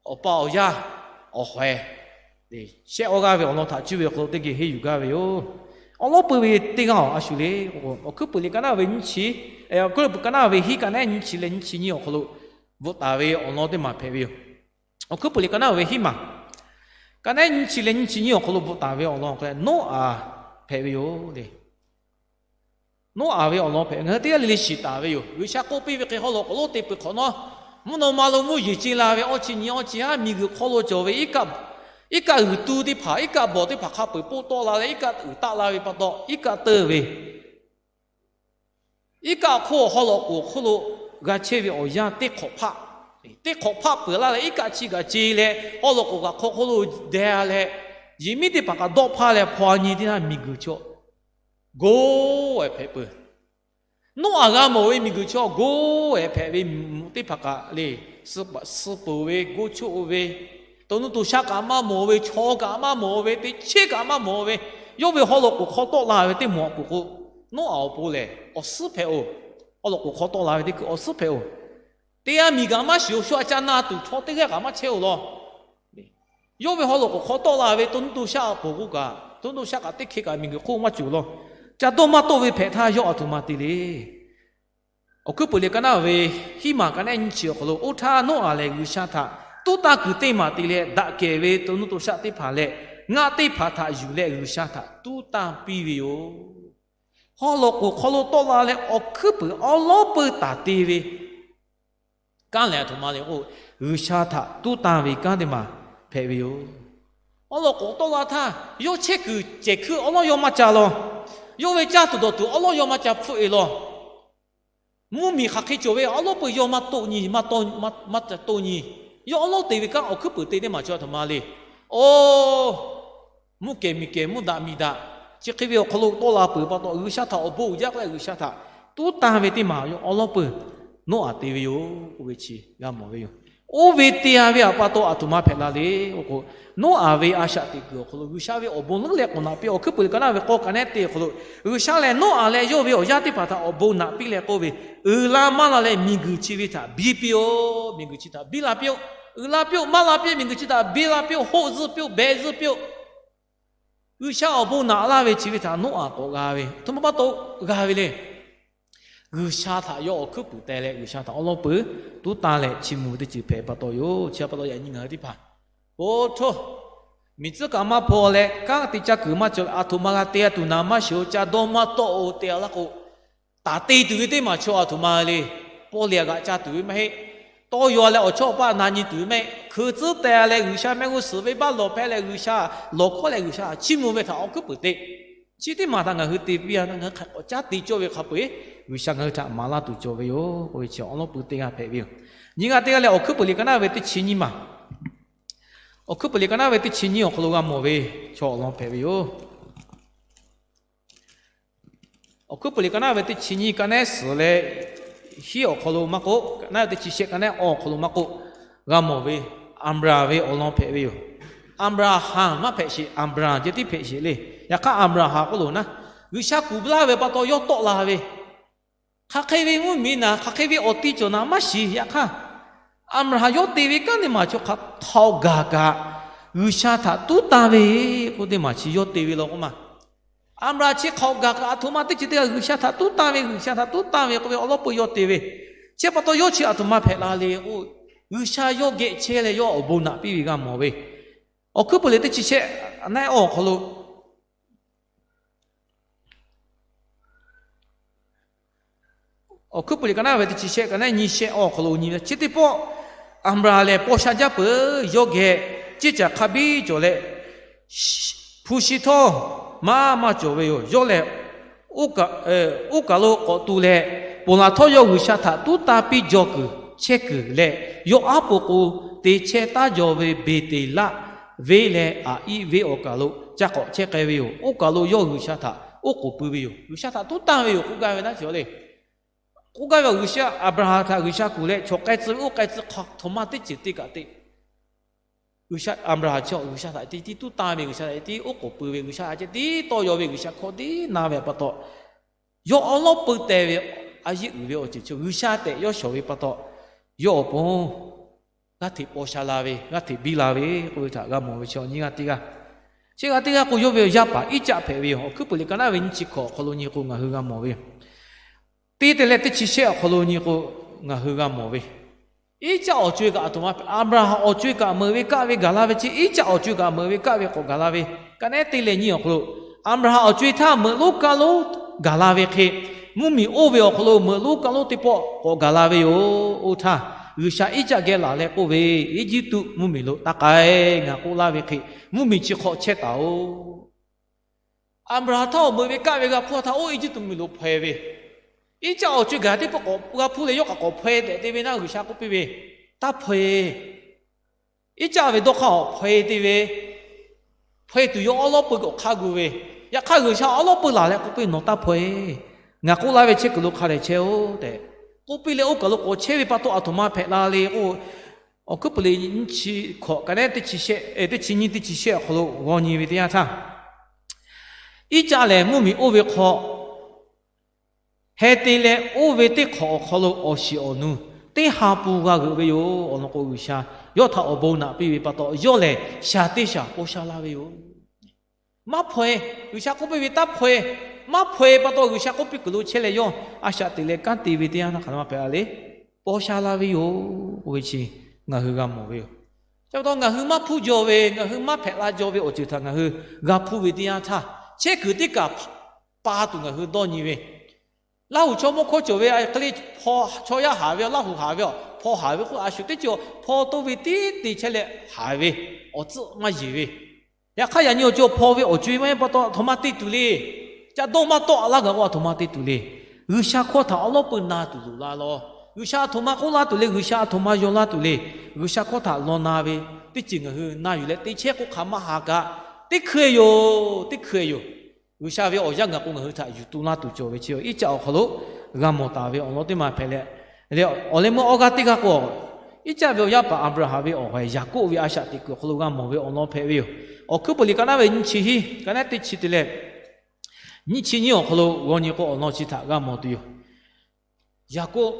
awˬ pa awˬ yaˇ awˬ hawehˍ shehˆ awˇ g'aˇ ve awˬ lawn htaꞈ cuˇ ve awˬ hk'aw lo teˇ geh henˇ yuˬ gaˇ ve yoˬ. Awˉ lawˉ peu ve teˇ g'aˇ awˬ a shu le. Awˬ hkuiˉ puiˍ liꞈ ka naˉ ve nyiˇ chi, Awˬ hkuiˉ puiˍ ka naˉ ve hiˉ ka naˉ nyiˇ chi leh nyiˇ chi nyiˇ awˬ hk'aw lo bvuhꞈ taˍ ve awˬ lawn teˇ maˬ hpehꞈ ve yoˬ. Awˬ hkuiˉ puiˍ liꞈ ka naˉ ve hiˉ maˬ, ka naˉ nyiˇ chi leh nyiˇ chi nyiˇ awˬ hk'aw lo bvuhꞈ taˍ ve awˬ lawn hk'a leh Noˉaꞈ hpehꞈ ve yoˬ le. Noˉaꞈ ve awˬ lawn hpehꞈ, ngaˬ hui teˇ g'aˇ le le shiˍ taˍ ve yoˬ. G'uiˬsha k'oˆ piˇ ve hk'e, haw loꞈ k'oˍ lonˉ te peuˬ hk'awꞈ nawˉ, mvuhˇ naw ma lo mvuhˇ yeˬ ce la ve awˇ chi nyi awˇ chi haˉ miˬguiˬ hk'aw lo cawˬ ve iˉ kaˆ, iˉ kaˆ g'uiˬ tu teˇ hpaˍ, iˉ kaˆ bawˬ teˇ hpaˍ hk'a peu-eˬ poˆ tawˆ la leh iˉ kaˆ uiˍ taˆ la ve pa taw, iˉ kaˆ teu ve, iˉ kaˆ hk'oˆ haw loꞈ k'oˍ hk'oˆ lo g'a chehˇ ve awˬ yanˇ teˇ hk'awꞈ hpaˆ, teˇ hk'awꞈ hpaˆ peuˬ laˇ leh iˉ kaˆ chi kaꞈ ce leh haw loꞈ k'oˍ kaꞈ hk'aw hk'oˆ lo deh leh, yehˬ miˉ teˇ hpaˍ kaꞈ dawˆ hpaˇ leh hpaw nyi teˇ naˇ miˬguiˬ chaw goˇ-ehˍ hpehꞈ peuˬ. Noˉaꞈ g'a mawˬ ve miˬguiˬ chaw goˇ-ehˍ hpehꞈ ve, mvuhˇ teˇ hpaˍ kaꞈ le, suh ponˬ ve, goˇ choˆ ve, to nuˇ to shaˆ kaꞈ maˇ mawˬ ve, chaw kaꞈ maˇ mawˬ ve, teˇ cheˇ kaꞈ maˇ mawˬ ve, yawˇ ve haw loꞈ k'oˍ hk'aw tawˆ la ve teˇ moˍ awˬ k'oˍ k'o, Noˉaꞈ awˬ pon lehˬ awˬ suhˉ hpehꞈ-oˬ. Haw loꞈ k'oˍ hk'aw tawˆ la ve teˇ hkui awˬ suhˉ hpehꞈ-oˬ. Teˇ g'aˇ miˬ kaꞈ maˇ shiˍ-oˬ. Shu a ca na tuˬ chaw teˇ g'aˇ kaꞈ maˇ chehˇ-oˬ law. Yawˇ ve haw loꞈ k'oˍ hk'aw tawˆ la ve to nuˇ to shaˆ awˬ k'oˍ k'o kaꞈ, to nuˇ to shaˆ kaꞈ teˇ hkeh kaꞈ miˬguiˬ hk'oˆ maˇ cawˬ law. Ca dawˇ maˇ tawˆ ve hpehꞈ htaˇ yawˇ aˬ htoꞈ ma te le. Awˬ hkuiˉ puiˍ liꞈ ka naˉ ve hiˉ maˬ ka naˉ nyiˇ chi awˬ hk'aw lo, oˇ htaˇ Noˉaꞈ lehˬ G'uiˬsha htaꞈ tuˉ tanˇ kuiˬ teˇ maˬ te leh, daꞈ kehˬ ve to nuˇ to shaˆ teˇ hpaˍ leh ngaˆ teˇ hpaˍ htaꞈ yuˬ leh G'uiˬsha htaꞈ tuˉ tanˇ piˇ ve yoˬ. Haw loꞈ k'oˍ hk'aw lo tawˆ la leh awˬ hkuiˉ puiˍ awˉ lawˉ peu taˍ te ve kanˉ lehˬ aˬ htoꞈ ma le k'o, G'uiˬsha htaꞈ tuˉ tanˇ ve kanˉ teˇ maˬ hpehꞈ ve yoˬ. Awˉ lawˉ k'oˍ tawˆ la htaˇ, yawˇ chehˇ kuiˬ cehˬ hkuiˇ awˉ lawˉ yawˇ maˇ ca law. Yawˇ ve caˇ tuˬ dawˬ tuˬ awˉ lawˉ yawˇ maˇ ca hpfuhˆ-e law. Mvuhˇmiˬ hk'aˬ hk'e cawˬ ve awˉ lawˉ peu yawˇ maˇ toˆ nyi, maˇ ca toˆ nyi. Yawˇ awˉ lawˉ te ve kanˉ awˬ hkuiˉ puiˍ te teˇ maˬ chaw aˬ htoꞈ ma le. Oˇ, mvuhˇ kehˬ miˬ kehˬ, mvuhˇ daꞈ miˬ daꞈ, chi hk'e ve awˬ hk'aw lo tawˆ la peuˬ pa taw, G'uiˬsha htaꞈ awˬ bon uiˍ jaˇ k'oˆ leh G'uiˬsha htaꞈ tuˉ tanˇ ve teˇ maˬ yawˇ awˉ lawˉ peu Noˉaꞈ te ve yoˬ k'oˆ ve chi g'a mawˬ ve yoˬ. Oˇ ve te-a ve pa taw aˬ htoꞈ ma hpehꞈ la le k'o, Noˉaꞈ ve a shaꞈ teꞈ kuiˬ awˬ hk'aw lo G'uiˬsha ve awˬ bon leuˉ leh k'awꞈ naꞈ piˇ. Awˬ hkuiˉ puiˍ liꞈ ka naˉ ve k'awˇ ka naˉ teˇ awˬ hk'aw lo, G'uiˬsha lehˬ Noˉaꞈ leh yawˇ ve awˬ yaˇ teˇ hpaˍ htaꞈ awˬ bon naꞈ piˇ leh k'oˆ ve, uiˍ la maˇ la leh miˬguiˬ chi ve htaꞈ biˇ piˇ-oˆ. Miˬguiˬ chi htaꞈ biˇ la piˇ-oˆ. Uiˍ la piˇ-oˆ, maˇ la piˇ-oˆ. Miˬguiˬ chi htaꞈ biˇ la piˇ-oˆ. Hoˆ zuhˆ piˇ-oˆ. Behˬ zuhˆ piˇ-oˆ. G'uiˬsha awˬ bon naꞈ laˇ ve chi ve htaꞈ Noˉaꞈ k'awꞈ g'a ve, aˬ htoꞈ ma pa taw g'a ve le. G'uiˬsha htaꞈ yawˇ awˬ hkuiˉ puiˍ teh leh G'uiˬsha htaꞈ awˉ lawˉ peu tuˉ tanˇ leh chiˇ mvuh ve teˇ ceuˬ hpehꞈ pa taw yoˬ. Chi pa taw yaꞈ nyi ngaˬ hui teˇ hpaˍ, po hto, miˬ tcuhˉ kaꞈ maˇ hpaw leh kanˉ te caˇ kuiˬ maˇ cawˬ leh aˬ htoꞈ ma g'a te-a tuˬ naˍ maˇ shiˍ-oˬ. Ca dawˇ maˇ tawˆ-oˬ te-a laˇ k'o, taˍ te tuˬ ve teˇ maˬ chaw aˬ htoꞈ ma le. Pawˇ lehˬ g'aꞈ ca tuˬ ve maˇ heˆ. Tawˇ yaw leh awˬ chawˇ awˬ paˆ na nyi tuˬ ve maˇ heˆ. Hkui tcuhˉ teh leh G'uiˬsha mehˆ g'uˇ suhˍ venˇbaˆ lawˬ hpehˇ leh G'uiˬsha lawˬ hkawˉ leh G'uiˬsha chiˇ mvuh ve htaꞈ awˬ hkuiˉ puiˍ te. Chi teˇ maˬ htaꞈ ngaˬ hui te piˇ-a, ngaˬ hui hk'a k'awꞈ caˉ te cawˇ ve hk'a peu-eˬ G'uiˬsha ngaˬ hui htaꞈ maˍ laˇ tuˬ cawˬ ve yoˬ k'oˆ ve chi awˉ lawˉ peu teˇ g'aˇ hpehꞈ ve yoˬ. Nyi g'aˇ teˇ g'aˇ lehˬ, awˬ hkuiˉ puiˍ liꞈ ka naˉ ve teˇ chi nyiˇ maˬ, awˬ hkuiˉ puiˍ liꞈ ka naˉ ve teˇ chi nyiˇ awˬ hk'aw lo g'a mawˬ ve chaw awˬ lawn hpehꞈ ve yoˬ. Awˬ hkuiˉ puiˍ liꞈ ka naˉ ve teˇ chi nyiˇ ka naˉ suhˍ leh hiˉ awˬ hk'aw lo maˇ k'oˆ, ka naˉ ve teˇ chi shehˆ ka naˉ awˬ hk'aw lo maˇ k'oˆ, g'a mawˬ ve Aˍbraˍhanˍ ve awˬ lawn hpehꞈ ve yoˬ. Aˍbraˍhanˍ maˇ hpehꞈ sheˍ, Aˍbraˍhanˍ ceh tiˉ hpehꞈ sheˍ le. Yaꞈ hk'aˇ Aˍbraˍhanˍ k'oˆ loˬ naˉ, G'uiˬsha kuˬ laˇ ve pa taw yawˇ tawˆ la ve. Hk'aˬ hk'e ve mvuhˇmiˬ naˬ, hk'aˬ hk'e ve awˬ ti cawˬ naˍ maˇ shiˍ. Yaꞈ hk'aˇ, Aˍbraˍhanˍ yawˇ te ve kanˉ teˇ maˬ chi hk'aˬ htaꞈ gaˬ kaꞈ, G'uiˬsha htaꞈ tuˉ tanˇ ve k'oˆ teˇ maˬ chi yawˇ te ve law k'oˆ ma. Aˍbraˍhanˍ chi hk'aˬ gaˬ kaꞈ, aˬ htoꞈ ma teˇ ceuˬ teˇ g'aˇ G'uiˬsha htaꞈ tuˉ tanˇ ve, G'uiˬsha htaꞈ tuˉ tanˇ ve k'oˆ ve awˬ lawn peu yawˇ te ve. Chi pa taw yawˇ chi aˬ htoꞈ ma hpehꞈ la le k'o, G'uiˬsha yawˇ geh chehˇ leh yawˇ awˬ bon naꞈ piˇ ve g'a mawˬ ve. Awˬ hkuiˉ peuˬ liꞈ teˇ chi shehˆ naˆ awˬ hk'aw lo, awˬ hkuiˉ peuˬ liꞈ ka naˆ ve teˇ chi shehˆ ka naˆ nyi shehˆ awˬ hk'aw lo nyi ve, chi teˇ pawˆ Aˍbraˍhanˍ lehˬ paw sha jaˇ peuˬ. Yawˇ geh ceˇ caˬ hk'a biˇ cawˬ leh, hpu shi htawˇ maˇ maˇ cawˬ ve yoˬ. Yawˇ lehˬ oˇ kaˬ lo k'awꞈ tu leh, ponˬ laˬ htawˇ yawˇ G'uiˬsha htaꞈ tuˉ tanˇ piˇ jaw kuiˬ chehˇ kuiˬ leh, yawˇ aˉ po k'o te chehˇ taˉ jaw ve Beˍteˍlaˆ venˇ leh Aˍiˆ venˇ awˬ kaˬ lo ca k'awꞈ chehˇ k'ai ve yoˬ. Oˇ kaˬ lo yawˇ G'uiˬsha htaꞈ oˉ k'oˍ pui ve yoˬ. G'uiˬsha htaꞈ tuˉ tanˇ ve yoˬ k'oˆ gaˇ ve naˉ chi le. K'oˆ gaˇ ve, G'uiˬsha Aˍbraˍhanˍ htaꞈ G'uiˬsha kuˬ leh chaw k'ai tcuh ve oˇ k'ai tcuh hk'aˬ htoꞈ ma teˇ ceuˬ te kaꞈ te, Aˍbraˍhanˍ chi G'uiˬsha htaꞈ tiˉ tuˉ tanˇ ve, G'uiˬsha htaꞈ tiˉ oˉ k'oˍ pui ve, G'uiˬsha htaꞈ tiˉ tawˇ yaw ve, G'uiˬsha hkawˇ tiˉ na ve pa taw, yawˇ awˬ lawn peu teh ve a yeˇ uiˍ ve awˬ ceuˬ chi G'uiˬsha tehꞈ yawˇ shawˍ ve pa taw, yawˇ awˬ pon g'aˇ hteꞈ paw sha la ve, g'aˇ hteꞈ biˇ la ve k'oˆ ve htaꞈ g'a mawˬ ve chi awˬ nyi g'aˇ teˇ g'aˇ. Chi g'aˇ teˇ g'aˇ k'o, yawˇ ve awˬ yaˇ paˍ Iˉcaˆ hpehꞈ ve yoˬ. Awˬ hkuiˉ peuˬ liꞈ ka naˆ ve nyi chi hkawꞈ awˬ hk'aw lo nyi k'o ngaˬ hui g'a mawˬ ve yoˬ. Teˇ te leh teˇ chi shehˆ awˬ hk'aw lo nyi k'o, ngaˬ hui g'a mawˬ ve, Iˉcaˆ awˬ co-e kaꞈ aˬ htoꞈ ma hpehꞈ, Aˍbraˍhanˍ awˬ co-e kaꞈ meuꞈ ve kaˆ ve gaˬ la ve, chi Iˉcaˆ awˬ co-e kaꞈ meuꞈ ve kaˆ ve k'awꞈ gaˬ la ve, ka naˆ teˇ leh nyi awˬ hk'aw lo, Aˍbraˍhanˍ awˬ co-e htaˇ meuꞈ lonˉ kaˆ lonˉ gaˬ la ve hk'e, mvuhˇmiˬ oˇ ve awˬ hk'aw lo meuꞈ lonˉ kaˆ lonˉ teˇ pawˆ k'awꞈ gaˬ la ve yoˬ. Oˇ htaˇ, G'uiˬsha Iˉcaˆ geh laˬ leh k'oˆ ve, Eˇjiˇtuꞈ mvuhˇmiˬ lo taˇ k'ai. Ngaˬ k'oˆ laˇ ve hk'e, mvuhˇmiˬ chi hk'aw chehˇ taˍ-oˬ. Aˍbraˍhanˍ htaˇ awˬ meuꞈ ve kaˆ ve g'a hpuˇ htaˇ, oˇ Eˇjiˇtuꞈ mvuhˇmiˬ lo hpaw-e ve, Iˉcaˆ awˬ co-e gaˬ teˇ pawˆ k'awꞈ g'a hpuˇ leh yawˇ kaꞈ k'awꞈ hpaw-e tehꞈ te ve naˉ G'uiˬsha k'oˆ piˇ ve, taˇ hpaw-e. Iˉcaˆ ve dawˇ hk'aˇ awˬ hpaw-e te ve, hpaw-e tuˬ yawˇ awˉ lawˉ peu k'awꞈ hk'a gu ve, yaꞈ hk'aˇ G'uiˬsha awˉ lawˉ peu laˬ leh k'oˆ piˇ, nawˬ taˇ hpaw-e. Ngaˬ k'oˆ laˇ ve chehˇ kuiˬ lo hk'a dehꞈ chehˇ-oˆ tehꞈ k'oˆ piˇ leh, oˇ kaˬ lo k'awꞈ chehˇ ve pa taw aˬ htoꞈ ma hpehꞈ la le k'o, Awˬ hkuiˉ peuˬ liꞈ nyiˇ chi hkawꞈ ka naˆ teˇ chi shehˆ, teˇ chi nyiˇ teˇ chi shehˆ awˬ hk'aw lo g'aw nyi ve teˇ yanˇ htaˇ, Iˉcaˆ lehˬ mvuhˇmiˬ oˇ ve hk'aw heh te leh, oˇ ve teˇ hk'awꞈ awˬ hk'aw lo awˬ shiˍ awˬ nu teˇ ha pun g'a g'euꞈ ve yoˬ. Awˬ lawn k'o, G'uiˬsha yawˇ htaꞈ awˬ bon naꞈ piˇ ve pa taw, yawˇ lehˬ shaˍ teˇ shaˍ paw sha laˇ ve yoˬ. Maˇ hpaw-e. G'uiˬsha k'oˆ piˇ ve, taˇ hpaw-e. Maˇ hpaw-e pa taw, G'uiˬsha k'oˆ piˇ kuiˬ lo chehˇ leh, yawˇ a shaꞈ teꞈ leh kanˉ te ve teˇ yanˇ htaˇ hk'aˬ ma hpehꞈ la le, paw sha la ve yoˬ k'oˆ ve chi ngaˬ hui g'a mawˬ ve yoˬ. Chi pa taw, ngaˬ hui maˇ hpuˇ jaw ve, ngaˬ hui maˇ hpehꞈ la jaw ve awˬ ceuˬ htaꞈ ngaˬ hui g'a hpuˇ ve teˇ yanˇ htaˇ, chehˇ kuiˬ teˇ kaˬ pa tuˬ ngaˬ hui dawˇ nyi ve, Laˇ huˍ chaw mawˇ hkawˇ cawˬ ve hk'e le, chaw yaˇ haˍ ve, Laˇ huˍ haˍ ve, hpaw haˍ ve k'o, a shu teˇ ceuˬ hpaw toˇ ve tiˉ te chehˇ leh haˍ ve, awˬ tcuhˆ maˇ yeˬ ve. Yaꞈ hk'aˇ, yaꞈ nyi awˬ ceuˬ hpaw ve awˬ co-e maˇ heˆ pa taw, aˬ htoꞈ ma te tuˬ le. Ca dawˇ maˇ tawˆ laˇ gaˬ k'o, aˬ htoꞈ ma te tuˬ le. G'uiˬsha hkawˇ htaꞈ awˉ lawˉ peu na tuˬ loˍ la law. G'uiˬsha aˬ htoꞈ ma k'oˆ laˇ tuˬ le, G'uiˬsha aˬ htoꞈ ma yaw laˇ tuˬ le. G'uiˬsha hkawˇ htaꞈ law na ve teˇ ceuˬ ngaˬ hui na yuˬ leh te chehˇ k'o, hk'aˬ maˇ haˍ kaꞈ, teˇ hkui yoˬ, teˇ hkui yoˬ. G'uiˬsha ve awˬ yanˇ gaˬ k'o, ngaˬ hui htaꞈ yuˬ tu laˇ tuˬ cawˬ ve chi Iˉcaˆ awˬ hk'aw lo g'a mawˬ taˍ ve awˬ lawn teˇ ma hpehꞈ leh, awˬ leh meuˇ awˇ g'aˇ teˇ g'aˇ k'o, Iˉcaˆ ve awˬ yaˇ paˍ Aˍbraˍhanˍ ve awˬ hk'aw Yaˍkoˆ ve a shaꞈ teꞈ kuiˬ awˬ hk'aw lo g'a mawˬ ve awˬ lawn hpehꞈ ve yoˬ. Awˬ hkuiˉ peuˬ liꞈ ka naˆ ve nyiˇ chi hiˉ, ka naˆ teˇ chi te leh nyiˇ chi nyiˇ awˬ hk'aw lo g'aw nyi k'o, awˬ lawn chi htaꞈ g'a mawˬ tuˬ yoˬ. Yaˍkoˆ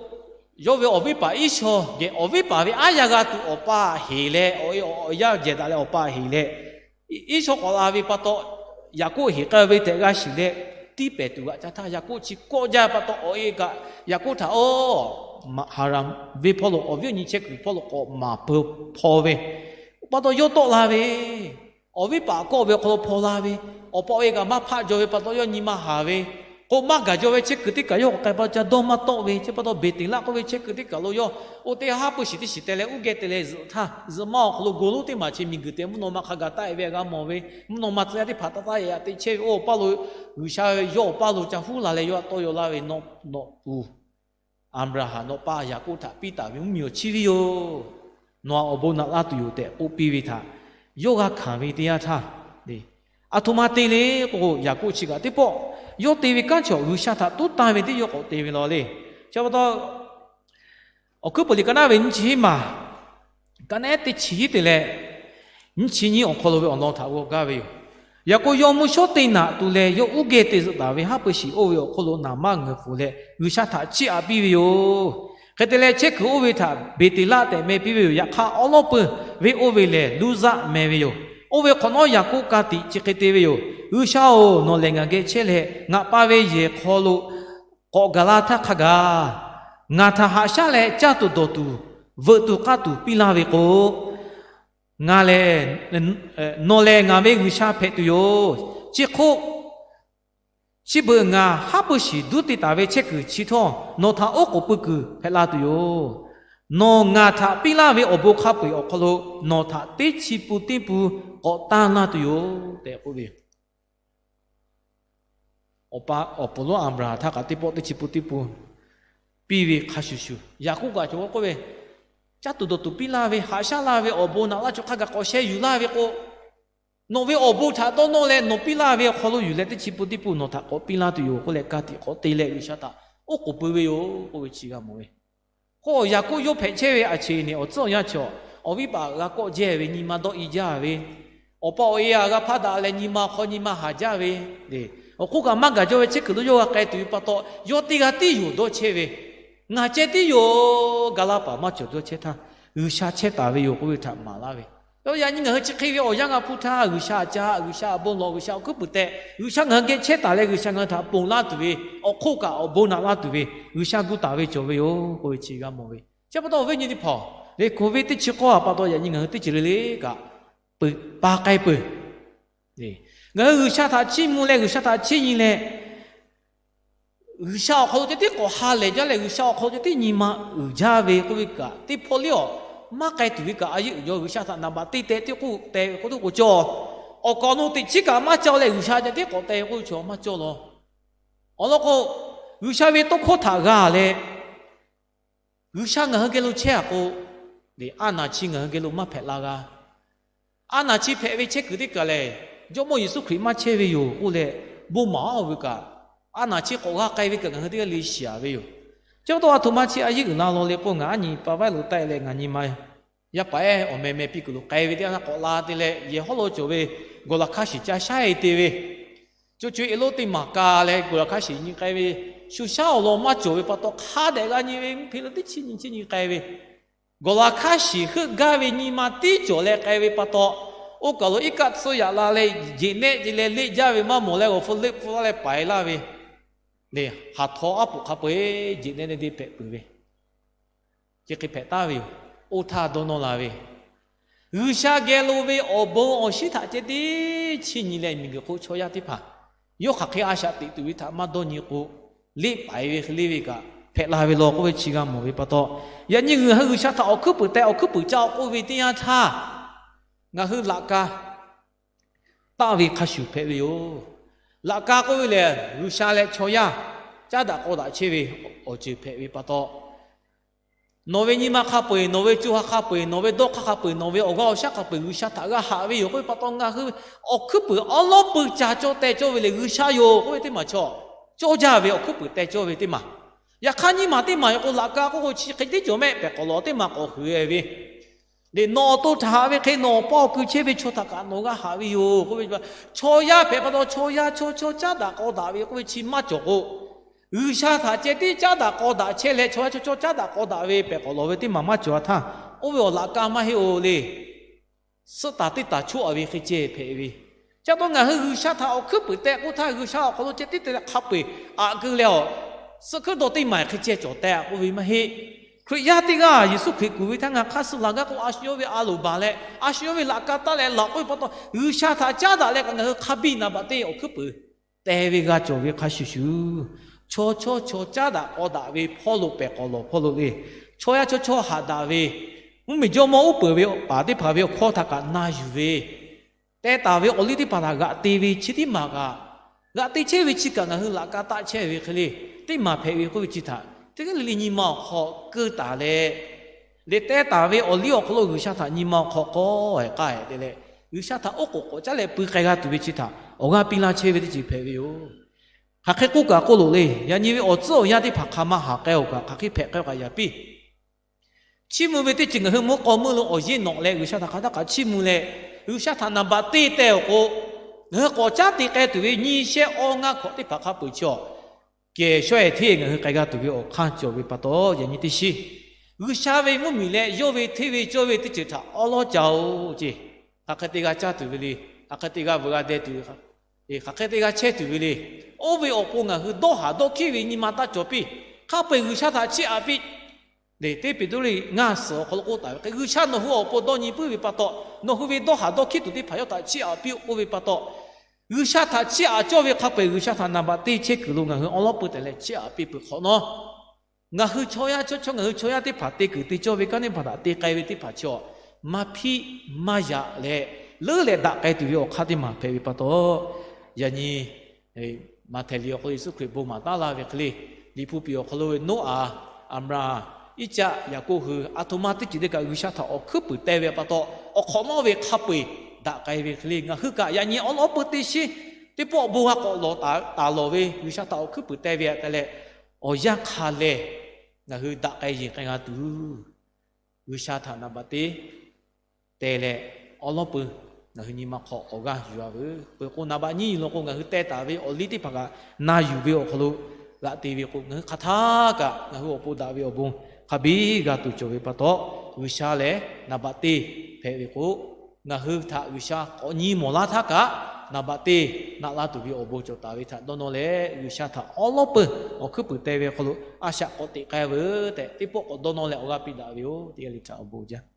yawˇ ve awˬ viˉ paˍ Iˉsawˇ geh, awˬ viˉ paˍ ve aˉ yaˇ g'a tuˬ awˬ pa heˍ leh, awˬ e awˬ yaˇ jehˬ daꞈ leh awˬ pa heˍ leh, Iˉsawˇ k'awꞈ la ve pa taw, Yaˍkoˆ heˍ k'ai ve tehꞈ g'a shiˍ leh, tiˇ pehˍ tuˬ g'aꞈ ca htaˇ, Yaˍkoˆ chi kawˆ jaˇ pa taw, awˬ e kaꞈ Yaˍkoˆ htaꞈ, oˇ, Haˍranˍ venˇ hpawˇ lo awˬ viˉ awˬ nyi chehˇ kuiˬ hpawˇ lo k'awꞈ maˍ peu hpaw ve pa taw, yawˇ tawˆ la ve, awˬ viˉ paˍ kawˆ ve awˬ hk'aw lo hpaw la ve, awˬ pa awˬ e kaꞈ maˇ hpaˆ jaw ve pa taw, yawˇ nyi ma haˍ ve, k'o maˇ gaˬ jaw ve chehˇ kuiˬ teˇ kaˬ yawˇ k'awꞈ k'ai pa taw ca dawˇ maˇ tawˆ ve, chi pa taw Beˍteˍlaˆ k'oˆ ve chehˇ kuiˬ teˇ kaˬ lo yawˇ oˇ teˇ haˉ pui shiˍ teˇ shiˍ teh leh uˉ geh te leh zuhꞈ htaˇ, zuhꞈ ma awˬ hk'aw lo go lonˉ teˇ maˬ chi miˬguiˬ tehꞈ mvuhˇ naw ma hk'a gaˬ taˆ-e ve g'a mawˬ ve, mvuhˇ naw ma tcuh yaˇ teˇ hpaˍ taˇ taˆ-e a teꞈ chehˇ ve, oˇ awˬ paˇ lo G'uiˬsha ve yawˇ awˬ paˇ lo ca huˉ la leh yawˇ htaꞈ tawˇ yaw laˇ ve, nawˬ, nawˬ uˬ Aˍbraˍhanˍ nawˬ pa Yaˍkoˆ htaꞈ piˇ taˍ ve mvuhˇmiˬ awˬ chiˇ viˇ yoˬ. Nawˬ htaꞈ awˬ bon naꞈ laˇ tuˬ yoˬ tehꞈ k'oˆ piˇ ve htaꞈ yawˇ g'a hkanˍ ve teˇ yanˇ htaˇ, aˬ htoꞈ ma te le k'o, Yaˍkoˆ chi kaꞈ teˇ pawˆ yawˇ te ve kanˉ chaw G'uiˬsha htaꞈ tuˉ tanˇ ve teˇ yawˇ k'awꞈ te ve law le. Chi pa taw, Awˬ hkuiˉ peuˬ liꞈ ka naˆ ve nyiˇ chi hiˉ maˬ, ka naˆ ehˉ teˇ chi hiˉ te leh nyiˇ chi nyiˇ awˬ hk'aw lo ve awˬ lawn htaꞈ g'aw gaˇ ve yoˬ. Yaꞈ k'o, yawˇ mvuhˇ shawˉ teˇ naꞈ tu leh yawˇ uˉ geh te zuhꞈ taˍ ve haˉ pui shiˍ oˇ ve awˬ hk'oˆ lo naˍ manˇ ngeuˍ pfuhˍ leh G'uiˬsha htaꞈ chiˇ aꞈ piˇ ve yoˬ. Hk'e te leh, chehˇ kuiˬ oˇ ve htaꞈ Beˍteˍlaˆ tehꞈ meh piˇ ve yoˬ. Yaꞈ hk'aˇ, awˉ lawˉ peuˬ venˇ oˇ ve lehˬ, Luˇzaˆ meh ve yoˬ. Oˇ ve hk'awꞈ nawˉ Yaˍkoˆ ka tiꞈ chi hk'e te ve yoˬ. G'uiˬsha-oˬ, nawˬ lehˬ ngaˬ geh chehˇ leh, ngaˬ pa ve yehˬ hk'aw lo k'awꞈ gaˬ la htaˇ hk'a gaˬ, ngaˬ htaꞈ haꞈ shaˉ leh caˇ tuˬ dawˬ tuˬ, veuꞈ tuˬ k'aˇ tuˬ piˇ laˇ ve k'o, ngaˬ lehˬ, nawˬ lehˬ ngaˬ ve G'uiˬsha hpehꞈ tuˬ yoˬ. Chi hk'oˆ, chi beuꞈ ngaˬ haˉ pui shiˍ duˉ te taˍ ve chehˇ kuiˬ chi htawˇ, nawˬ htaꞈ oˉ k'oˍ pui kuiˬ hpehꞈ la tuˬ yoˬ. Nawˬ ngaˬ htaꞈ piˇ laˇ ve awˬ bon hk'a peu-eˬ awˬ hk'aw lo, nawˬ htaꞈ teˇ chi pun teˇ pun k'awꞈ tanˇ laˇ tuˬ yoˬ tehꞈ k'oˆ ve yoˬ. Awˬ pa awˬ pon lonˉ Aˍbraˍhanˍ htaˇ kaꞈ teˇ pawˆ teˇ chi pun teˇ pun piˇ ve hk'a shuˍ shuˍ, Yaˍkoˆ kaꞈ cawˬ k'oˆ ve, caˇ tuˬ dawˬ tuˬ piˇ laˇ ve, haꞈ shaˉ laˇ ve awˬ bon naꞈ laˇ chaw hk'a gaˬ k'awꞈ sheh yuˬ laˇ ve k'o, nawˬ ve awˬ bon htaꞈ dawˇ nawˇ leh nawˬ piˇ laˇ ve awˬ hk'aw lo yuˬ leh teˇ chi pun teˇ pun nawˬ htaꞈ k'awꞈ piˇ laˇ tuˬ yoˬ k'oˆ leh, ka tiꞈ k'awꞈ te leh G'uiˬsha htaꞈ oˉ k'oˍ pui ve yoˬ k'oˆ ve chi g'a mawˬ ve. K'o, Yaˍkoˆ yawˇ hpehꞈ chehˇ ve a cheꞈ neˬ awˬ tcuhˉ awˬ yanˇ chaw, awˬ viˉ paˍ g'a kawˆ jehˇ ve, nyi ma dawˆ i jaˇ ve, awˬ pa awˬ e a g'a hpaˇ daꞈ leh nyi ma hk'aw nyi ma haˍ jaˇ ve, awˬ hk'oˆ kaꞈ maˇ gaˬ jaw ve chehˇ kuiˬ lo yawˇ g'a k'ai tuˬ ve pa taw, yawˇ teˇ g'aˇ tiˉ yoˬ dawˇ chehˇ ve, ngaˬ ceh tiˉ yoˬ, ga laˇ paˍ maˇ cawˬ dawˇ chehˇ htaˇ, G'uiˬsha chehˇ taˍ ve yoˬ k'oˆ ve htaꞈ maˍ laˇ ve. Yawˇ yaꞈ nyi ngaˬ hui chi hk'e ve awˬ yanˇ g'a hpuˇ htaˇ, G'uiˬsha a caˇ, G'uiˬsha awˬ bon lawˬ, G'uiˬsha awˬ hkuiˉ puiˍ tehꞈ, G'uiˬsha ngaˬ hui geh chehˇ taˍ leh G'uiˬsha ngaˬ hui htaꞈ ponˬ laˇ tuˬ ve, awˬ hk'oˆ kaꞈ awˬ bon naꞈ laˇ tuˬ ve, G'uiˬsha gu taˍ ve cawˬ ve yoˬ k'oˆ ve chi g'a mawˬ ve. Chi pa taw awˬ viˉ nyi teˇ hpaˍ, leh hko ve teˇ chi k'awˇ a pa taw yaꞈ nyi ngaˬ hui teˇ ceuˬ le le kaꞈ, pa k'ai peuˬ. Ngaˬ hui G'uiˬsha htaꞈ chiˇ mvuh leh G'uiˬsha htaꞈ chiˇ nyi leh, G'uiˬsha awˬ hk'aw lo ceh tiˉ k'awꞈ ha lehˬ jaˇ leh, G'uiˬsha awˬ hk'aw lo ceh tiˉ nyi ma uiˍ jaˇ ve k'oˆ ve kaꞈ, teˇ hpawˇ liˇ awˬ maˇ k'ai tuˬ ve kaꞈ a yeˇ uiˍ jaw. G'uiˬsha htaꞈ naˍ baꞈ te teh tiˉ k'oˆ teh ve k'oˆ tiˉ k'o cawˇ. Awˬ kaˍ awˬ nu teꞈ chiˉ kaꞈ maˇ caˇ leh G'uiˬsha ceh tiˉ k'awꞈ teh ve k'oˆ ve chaw maˇ cawˇ law. Awˬ lawn k'o, G'uiˬsha ve tawˇ hkawˇ htaꞈ g'a leh, G'uiˬsha ngaˬ hui geh lo chehˇ a k'o, aˉ naˍ chi ngaˬ hui geh lo maˇ hpehꞈ la g'a. Aˉ naˍ chi hpehꞈ ve chehˇ kuiˬ teˇ kaˬ lehˬ, Jawˇmawˇ Yeˍsuˆ Hkriꞈ maˇ chehˇ ve yoˬ k'oˆ leh, bon maˍ aˉ ve kaꞈ, aˉ naˍ chi k'awꞈ g'a k'ai ve kaꞈ ngaˬ hui teˇ g'aˇ le shiˍ a ve yoˬ. Chi pa taw a htoꞈ ma chi a yeˇ uiˍ la law le k'o, ngaˬ aˉ nyi pa vaiˉ lo taˆ leh ngaˬ nyi ma yaˇ paˍ ehˉ awˬ meh meh piˇ kuiˬ lo k'ai ve teˇ g'aˇ htaˇ k'awꞈ la te leh, yehˬ hawˉ lo cawˬ ve gawˬ laˬ hk'aˇ shiˍ ca shaˉ e te ve, co co e lonˉ teˇ maˬ ka leh gawˬ laˬ hk'aˇ shiˍ nyi k'ai ve, shu shaˉ awˬ lawn maˇ cawˬ ve pa taw hk'a dehꞈ g'a nyi ve, mvuhˇ hpe lo teˇ chiˉ nyi chiˉ nyi k'ai ve, gawˬ laˬ hk'aˇ shiˍ heuˆ gaˇ ve nyi ma tiˉ cawˬ leh k'ai ve pa taw, oˇ kaˬ lo iˉ kaˆ tsuhˇ yaꞈ la leh, jeꞈ nehˆ ce leh leˆ jaˇ ve maˇ mawˬ leh, awˬ hpu leˆ pfuhˇ leh paiˍ laˇ ve, leh haˍ htaw aˉ poꞈ hk'a peu-eˬ jeꞈ nehˆ leh deˇ hpehꞈ peuˬ ve, chi hk'e hpehꞈ taˍ ve yoˬ. Oˇ htaˇ dawˇ nawˇ la ve, G'uiˬsha geh lo ve awˬ bon awˬ shinˉ htaꞈ ceh tiˉ chiˇ nyi leh, miˬguiˬ hk'oˆ chaw yaˇ teˇ hpaˍ yawˇ hk'aˬ hk'e a shaꞈ teꞈ tuˬ ve htaꞈ maˇ dawˇ nyi k'o, leˆ paiˍ ve hk'e le ve kaꞈ hpehꞈ la ve law k'oˆ ve chi g'a mawˬ ve pa taw, yaꞈ nyi ngaˬ hui G'uiˬsha htaꞈ awˬ hkuiˉ puiˍ teh awˬ hkuiˉ puiˍ caˇ k'oˆ ve teˇ yanˇ htaˇ, ngaˬ hui laꞈ ka taˆ ve hk'a shuˍ hpehꞈ ve yoˬ. Laꞈ ka k'oˆ ve lehˬ, G'uiˬsha leh chaw yaˇ caˉ daꞈ k'aw daꞈ chehˇ ve awˬ ceuˬ hpehꞈ ve pa taw, nawˬ ve nyi ma hk'a peu-eˬ, nawˬ ve co ha hk'a peu-eˬ, nawˬ ve dawˇ hk'aˇ hk'a peu-eˬ, nawˬ ve awˬ g'aˇ awˬ shaˉ hk'a peu-eˬ G'uiˬsha htaꞈ g'a haꞈ ve yoˬ k'oˆ ve pa taw, ngaˬ hui awˬ hkuiˉ puiˍ awˉ lawˉ pui ca cawˇ teh cawˇ ve lehˬ, G'uiˬsha yoˬ k'oˆ ve teˇ maˬ chaw cawˇ jaˇ ve awˬ hkuiˉ puiˍ teh cawˇ ve teˇ maˬ. Yaꞈ hk'aˇ, nyiˇ maˬ teˇ maˬ yoˬ k'o, laꞈ ka k'oˆ k'o chi hk'e tiˉ cawˬ mehˆ pehˬ k'awꞈ lawˬ teˇ maˬ k'awꞈ huiˍ e ve, leh nawˬ awˬ to htaꞈ haꞈ ve hk'e nawˬ awˬ pa awˬ kuiˬ chehˇ ve chaw htaꞈ kaꞈ nawˬ g'a haꞈ ve yoˬ k'oˆ ve, chaw yaˇ hpehꞈ pa taw chaw yaˇ chaw chaw caˉ daꞈ k'aw daꞈ ve k'oˆ ve chi maˇ cawˬ k'o, G'uiˬsha htaꞈ ceh tiˉ caˉ daꞈ k'aw daꞈ chehˇ leh chaw yaˇ chaw chaw caˉ daꞈ k'aw daꞈ ve pehˬ k'awꞈ lawˬ ve teˇ maˬ maˇ cawˬ a htaˇ, oˇ ve awˬ laꞈ ka maˇ heˆ oˬ le. Suhˆ taˍ teˇ taˍ choˆ a ve hk'e ceh hpehꞈ ve. Chi pa taw ngaˬ hui G'uiˬsha htaꞈ awˬ hkuiˉ puiˍ teh k'oˆ htaˇ, G'uiˬsha awˬ hk'aw lo ceh tiˉ te leh hk'a peu-eˬ aꞈ keu leh awˬ, suhˆ hkuiˉ dawˇ teˇ maˬ hk'e ceh cawˬ teh k'oˆ ve maˇ heˆ. Hkriꞈ yaˇ teˇ g'aˇ Yeˍsuˆ Hkriꞈ kuˬ ve htaˇ ngaˬ hk'aˇ suh laˬ gaˇ k'o, a shu yawˇ ve a loˍ baˬ leh a shu yawˇ ve laꞈ ka taˆ leh laꞈ k'oˆ ve pa taw, G'uiˬsha htaꞈ caˉ daꞈ leh kaꞈ ngaˬ hui hk'a biˇ na baꞈ teˇ awˬ hkuiˉ puiˍ teh ve g'a cawˬ ve hk'a shuˍ shuˍ, chaw chaw chaw caˉ daꞈ k'aw daꞈ ve hpawˇ lo pehˬ k'awꞈ lawˬ hpawˇ lo le, chaw yaˇ chaw chaw haꞈ daꞈ ve, mvuhˇmiˬ jawˇmawˇ uˉ peunˍ ve paˍ teˇ hpaˍ ve awˬ hkawˇ htaꞈ kaꞈ na yuˬ ve, teh taˍ ve awˬ liˇ teˇ hpaˍ htaꞈ g'aꞈ te ve chi teˇ maˬ kaꞈ, g'aꞈ te chehˇ ve chi kaꞈ ngaˬ hui laꞈ ka taˆ chehˇ ve hk'e le, teˇ maˬ hpehꞈ ve k'oˆ ve chi htaꞈ teˇ g'aˇ le le nyi ma awˬ hk'aw keu taˍ leh, leh teh taˍ ve awˬ liˇ awˬ hk'aw lo G'uiˬsha htaꞈ nyi ma awˬ hk'aw k'awꞈ e k'ai leh, G'uiˬsha htaꞈ oˉ k'oˍ k'awꞈ caˉ leh pui k'ai g'a tuˬ ve chi htaꞈ awˬ g'aˇ piˇ laˇ chehˇ ve teˇ ceuˬ hpehꞈ ve yoˬ. Hk'aˬ hk'e k'oˆ kaꞈ k'oˆ loꞈ le, yaꞈ nyi ve awˬ tcuhˉ awˬ yanˇ teˇ hpaˍ hk'a maˇ haˍ k'ai-oˬ kaꞈ, hk'aˬ hk'e hpehꞈ k'ai-oˬ kaꞈ yaꞈ piˇ. Chiˇ mvuh ve teˇ ceuˬ ngaˬ hui mvuhˇ k'aw meuˇ lo awˬ yeˇ nawꞈ leh G'uiˬsha htaꞈ hk'aˬ htaˇ kaꞈ chiˇ mvuh leh, G'uiˬsha htaꞈ naˍ baꞈ teˇ teh awˬ k'o, ngaˬ hui k'awꞈ caˉ te k'ai tuˬ ve nyiˇ shehˆ awˇ ngaˇ hkawꞈ teˇ hpaˍ hk'a peu-eˬ chi awˬ kehˬ shawehˇ hteˇ ngaˬ hui k'ai g'a tuˬ ve awˬ hk'aˇ cawˬ ve pa taw, yaꞈ nyi teˇ shiˉ G'uiˬsha ve mvuhˇmiˬ leh yawˇ ve hteˇ ve cawˇ ve teˇ ceuˬ htaꞈ awˉ lawˉ ca-oˬ ceˇ. Hk'aˬ hk'e te g'a caˇ tuˬ ve le. Hk'aˬ hk'e te g'a vuiˬ g'a deh tuˬ ve, hk'aˬ hk'e te g'a chehˇ tuˬ ve le. Oˇ ve awˬ pon ngaˬ hui dawˇ haˍ dawˇ hkiˉ ve nyi ma taˇ cawˬ piˇ. Hk'a peu-eˬ G'uiˬsha htaꞈ chiˇ aꞈ piˇ. Teˇ Peˍtruˆ ngaˇ suhˍ awˬ hk'aw lo k'oˆ taˍ ve hk'e, G'uiˬsha nawˬ hui awˬ pon dawˇ nyi puiˉ ve pa taw, nawˬ hui ve dawˇ haˍ dawˇ hkiˉ tuˬ teˇ hpaˍ yawˇ htaꞈ chiˇ aꞈ piˇ-oˆ k'oˆ ve pa taw, G'uiˬsha htaꞈ chiˇ aꞈ cawˇ ve hk'a peu-eˬ G'uiˬsha htaꞈ naˍ baꞈ teˇ chehˇ kuiˬ lo ngaˬ hui awˉ lawˉ peu tehꞈ leh chiˇ aꞈ piˇ peuˬ hk'awꞈ nawˉ, ngaˬ hui chaw yaˇ chaw chaw ngaˬ hui chaw yaˇ teˇ hpaˍ te kuiˬ te cawˇ ve kanˉ teˇ hpaˍ htaꞈ te k'ai ve teˇ hpaˍ chi awˬ maˇ hpiˆ maˇ yaꞈ leh, leuˉ leh daꞈ k'ai tuˬ ve awˬ hk'aˇ teˇ maˬ hpehꞈ ve pa taw, yaꞈ nyi Maꞈhtehˍ liꞈ awˬ hk'aw lo Yeˍsuˆ Hkriꞈ bon maˍ taˉ laˇ ve hk'e le, Liꞈ hpu piˍ awˬ hk'aw lo ve Noˉaꞈ, Aˍbraˍhanˍ, Iˉcaˆ, Yaˍkoˆ hui a htoꞈ ma teˇ ceuˬ teˇ kaꞈ G'uiˬsha htaꞈ awˬ hkuiˉ puiˍ teh ve pa taw, awˬ hk'awꞈ nawˉ ve hk'a peu-eˬ daꞈ k'ai ve hk'e le, ngaˬ hui kaꞈ yaꞈ nyi awˉ lawˉ peu teˇ shiˉ teˇ pawˆ bon g'a k'awꞈ lawˬ taˍ lawˬ ve G'uiˬsha htaꞈ awˬ hkuiˉ puiˍ teh ve htaꞈ te leh, awˬ yanˇ hk'a lehˬ ngaˬ hui daꞈ k'ai yeˬ k'ai g'a tuˬ, G'uiˬsha htaꞈ naˍ baꞈ teˇ teh leh, awˉ lawˉ peu ngaˬ hui nyi ma hk'aw awˬ g'aˇ yuˬ-a veuˬ. Peuˬ k'o, naˍ baꞈ nyiˇ lawˬ k'o, ngaˬ hui teh taˍ ve awˬ liˇ teˇ hpaˍ kaꞈ na yuˬ ve awˬ hk'aw lo g'aꞈ te ve k'o, ngaˬ hui hk'aˬ htaˇ kaꞈ ngaˬ hui awˬ pon daꞈ ve awˬ bon hk'a biˇ g'a tuˬ cawˬ ve pa taw, G'uiˬsha lehˬ naˍ baꞈ teˇ hpehꞈ ve k'o, ngaˬ hui htaꞈ G'uiˬsha k'awꞈ nyi mawˬ laˇ htaˇ kaꞈ, naˍ baꞈ teˇ naꞈ laˇ tuˬ ve awˬ bon cawˬ taˍ ve htaꞈ dawˇ nawˇ leh, G'uiˬsha htaꞈ awˉ lawˉ peu awˬ hkuiˉ puiˍ teh ve awˬ hk'aw lo a shaꞈ k'awꞈ teꞈ k'ai-a veuˬ tehꞈ, teˇ pawˆ k'awꞈ dawˇ nawˇ leh awˬ g'aˇ piˇ daꞈ ve yoˬ. Teˇ g'aˇ le htaꞈ awˬ bon jaˇ.